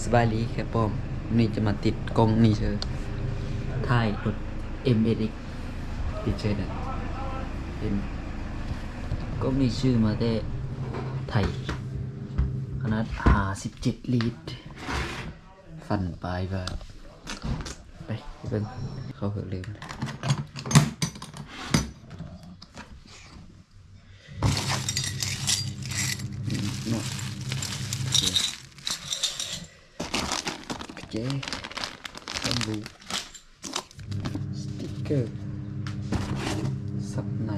ສະບາຍດີແຄປ້ອມ, ມື້ນີ້ຈະມາຕິດກ້ອງນີ້ເຊີ ທ້າຍລົດ ເອັມເອັສເອັກ ຕິດເຊີນັ້ນ. ເປັນກ້ອງນີ້ຊື້ມາແຕ່ໄທ ຂະໜາດຫ້າສິບເຈັດລີດ. ຝັນປາຍວ່າ ໄປ ໄປເບິ່ງ ເຂົ້າເຮີເລີຍ. ເນາະ ກະແຈ ສຳລູ ສະຕິກເກີ ຊັບໃນ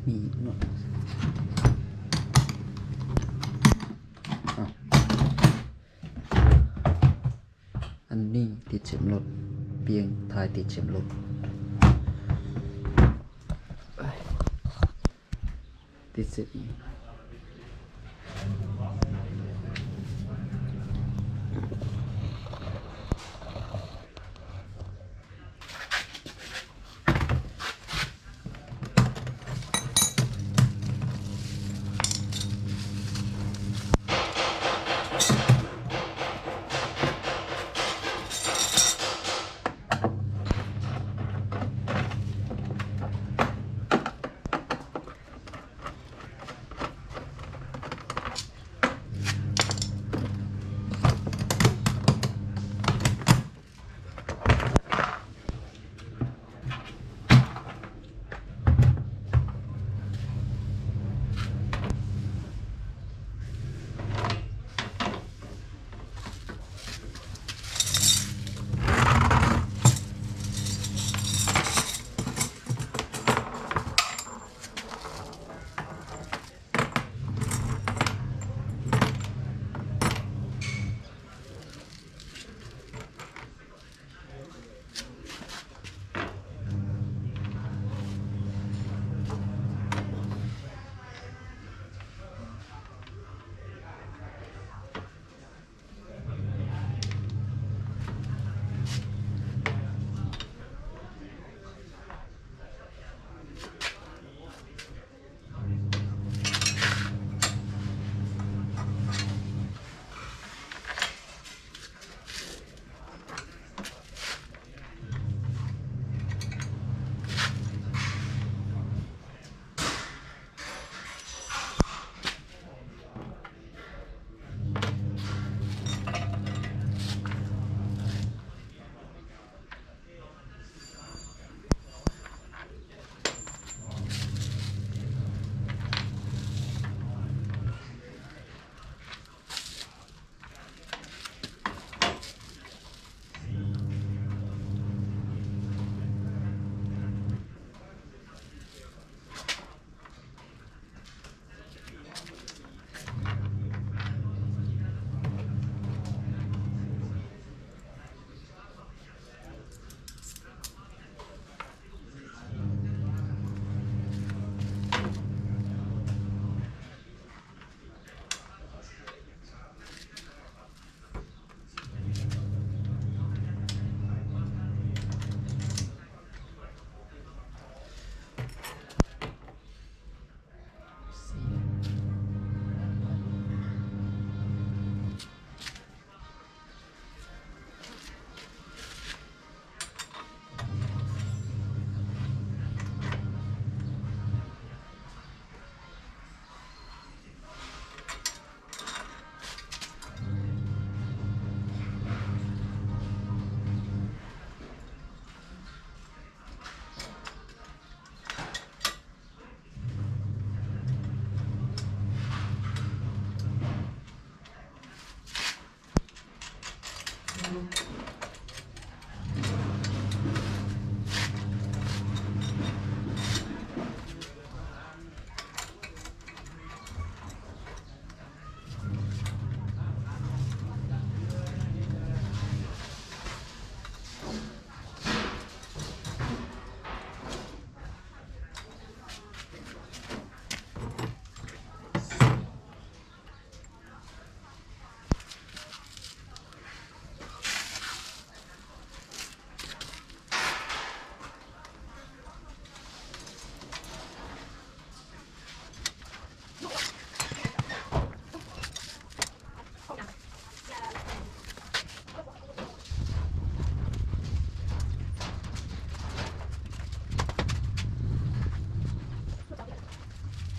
ມີເນາະ ອັນນີ້ຕິດເສັມລົດ ປ່ຽນທ້າຍຕິດເສັມລົດ ຕິດເສັມ.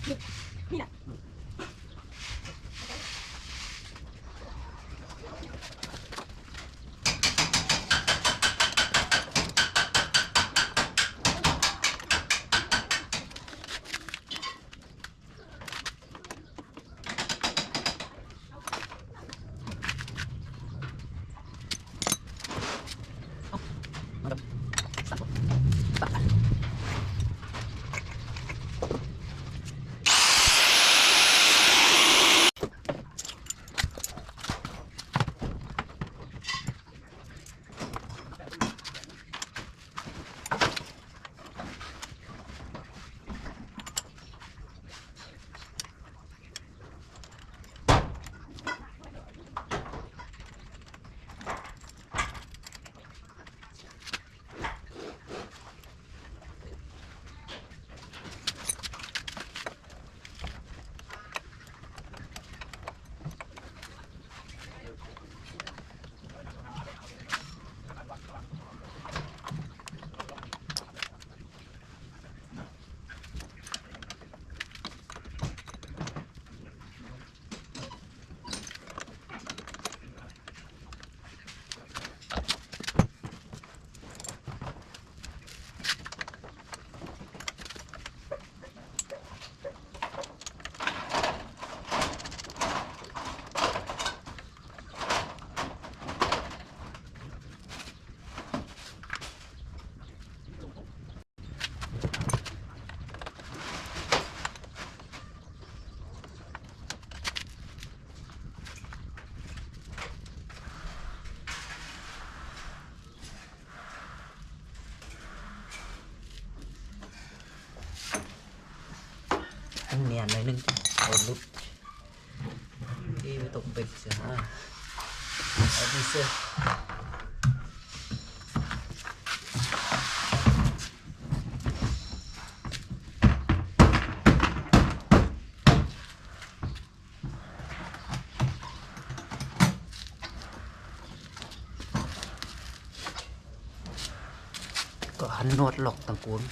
ໃຫ້ມັນແໜ້ນໜ້ອຍໜຶ່ງ ເອົາຫຼຸດ ນີ້ບໍ່ຕ້ອງເປັນເສື້ອ ເອົານີ້ເສື້ອ. ກໍຫັນນວດລັອກຕ່າງກວນ.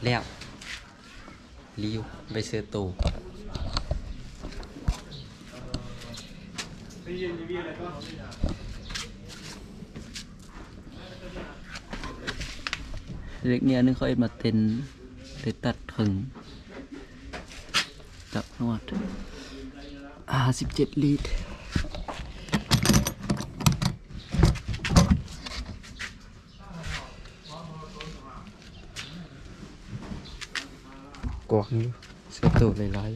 ແລ້ວ ລິ້ວໄປເຊີໂຕ. ເຫຼັກນີ້ອັນໜຶ່ງເຂົາເຮັດມາເຕັນ ໄດ້ຕັດເຄິ່ງ ຈັບຮອດຫ້າສິບເຈັດລີດ. ກວ້າງຢູ່ ເສື້ອໂຕຫຼາຍໆ.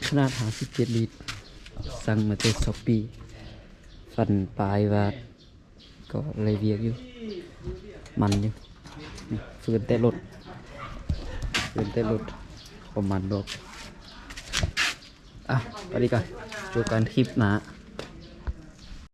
ຂະໜາດຫ້າສິບເຈັດລີດ ສັ່ງມາແຕ່ຊ້ອບປີ້ ຝັນປາຍວ່າ ກໍໄດ້ວຽກຢູ່ ມັນຢູ່ ນີ້ ຟື້ນແຕ່ລົດ ຟື້ນແຕ່ລົດ ບໍ່ມັນດອກ. ອ່ະ ໄປດີກວ່າ ເຈີກັນຄລິບໜ້າ.